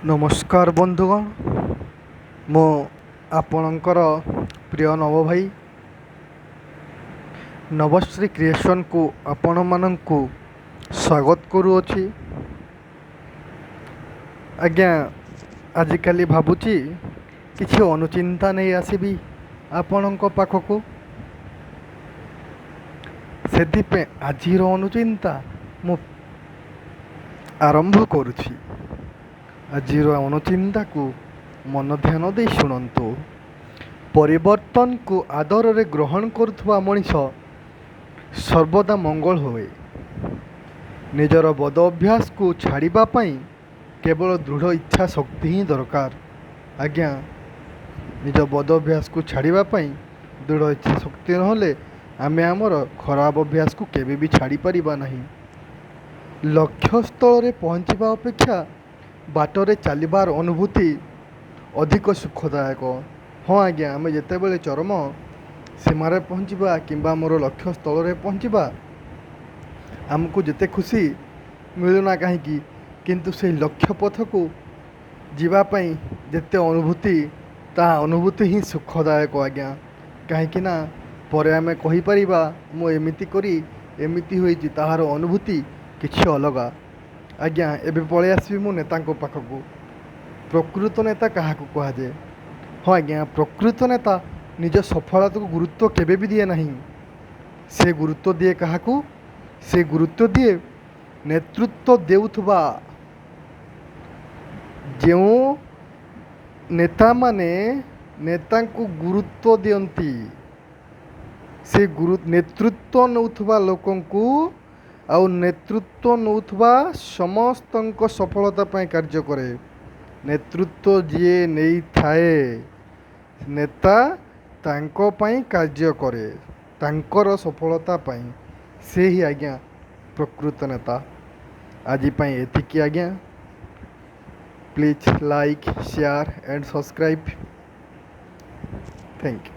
ନମସ୍କାର ବନ୍ଧୁଗଣ, ମୁଁ ଆପଣଙ୍କର ପ୍ରିୟ ନବ ଭାଇ। ନବଶ୍ରୀ କ୍ରିଏସନ୍କୁ ଆପଣମାନଙ୍କୁ ସ୍ୱାଗତ କରୁଅଛି। ଆଜ୍ଞା, ଆଜିକାଲି ଭାବୁଛି କିଛି ଅନୁଚିନ୍ତା ନେଇ ଆସିବି ଆପଣଙ୍କ ପାଖକୁ। ସେଥିପାଇଁ ଆଜିର ଅନୁଚିନ୍ତା ମୁଁ ଆରମ୍ଭ କରୁଛି। ଆଜିର ଅନୁଚିନ୍ତାକୁ ମନ ଧ୍ୟାନ ଦେଇ ଶୁଣନ୍ତୁ। ପରିବର୍ତ୍ତନକୁ ଆଦରରେ ଗ୍ରହଣ କରୁଥିବା ମଣିଷ ସର୍ବଦା ମଙ୍ଗଳ ହୁଏ। ନିଜର ବଦ ଅଭ୍ୟାସକୁ ଛାଡ଼ିବା ପାଇଁ କେବଳ ଦୃଢ଼ ଇଚ୍ଛା ଶକ୍ତି ହିଁ ଦରକାର। ଆଜ୍ଞା, ନିଜ ବଦ ଅଭ୍ୟାସକୁ ଛାଡ଼ିବା ପାଇଁ ଦୃଢ଼ ଇଚ୍ଛା ଶକ୍ତି ନହେଲେ ଆମେ ଆମର ଖରାପ ଅଭ୍ୟାସକୁ କେବେ ବି ଛାଡ଼ିପାରିବା ନାହିଁ। ଲକ୍ଷ୍ୟସ୍ଥଳରେ ପହଞ୍ଚିବା ଅପେକ୍ଷା ବାଟରେ ଚାଲିବାର ଅନୁଭୂତି ଅଧିକ ସୁଖଦାୟକ। ହଁ ଆଜ୍ଞା, ଆମେ ଯେତେବେଳେ ଚରମ ସୀମାରେ ପହଞ୍ଚିବା କିମ୍ବା ଆମର ଲକ୍ଷ୍ୟସ୍ଥଳରେ ପହଞ୍ଚିବା, ଆମକୁ ଯେତେ ଖୁସି ମିଳୁନା କାହିଁକି, କିନ୍ତୁ ସେଇ ଲକ୍ଷ୍ୟ ପଥକୁ ଯିବା ପାଇଁ ଯେତେ ଅନୁଭୂତି, ତାହା ଅନୁଭୂତି ହିଁ ସୁଖଦାୟକ ଆଜ୍ଞା। କାହିଁକି ନା ପରେ ଆମେ କହିପାରିବା, ମୁଁ ଏମିତି କରି ଏମିତି ହୋଇଛି, ତାହାର ଅନୁଭୂତି କିଛି ଅଲଗା। ଆଜ୍ଞା, ଏବେ ପଳେଇ ଆସିବି ମୁଁ ନେତାଙ୍କ ପାଖକୁ। ପ୍ରକୃତ ନେତା କାହାକୁ କୁହାଯାଏ? ହଁ ଆଜ୍ଞା, ପ୍ରକୃତ ନେତା ନିଜ ସଫଳତାକୁ ଗୁରୁତ୍ୱ କେବେ ବି ଦିଏ ନାହିଁ। ସେ ଗୁରୁତ୍ୱ ଦିଏ କାହାକୁ? ସେ ଗୁରୁତ୍ୱ ଦିଏ ନେତୃତ୍ୱ ଦେଉଥିବା ଯେଉଁ ନେତାମାନେ ନେତାଙ୍କୁ ଗୁରୁତ୍ୱ ଦିଅନ୍ତି, ସେ ଗୁରୁ ନେତୃତ୍ୱ ନେଉଥିବା ଲୋକଙ୍କୁ ଆଉ ନେତୃତ୍ୱ ନେଉଥିବା ସମସ୍ତଙ୍କ ସଫଳତା ପାଇଁ କାର୍ଯ୍ୟ କରେ। ନେତୃତ୍ୱ ଯିଏ ନେଇଥାଏ, ନେତା ତାଙ୍କ ପାଇଁ କାର୍ଯ୍ୟ କରେ, ତାଙ୍କର ସଫଳତା ପାଇଁ। ସେ ହିଁ ଆଜ୍ଞା ପ୍ରକୃତ ନେତା। ଆଜି ପାଇଁ ଏତିକି ଆଜ୍ଞା। Please like, share and subscribe. Thank you.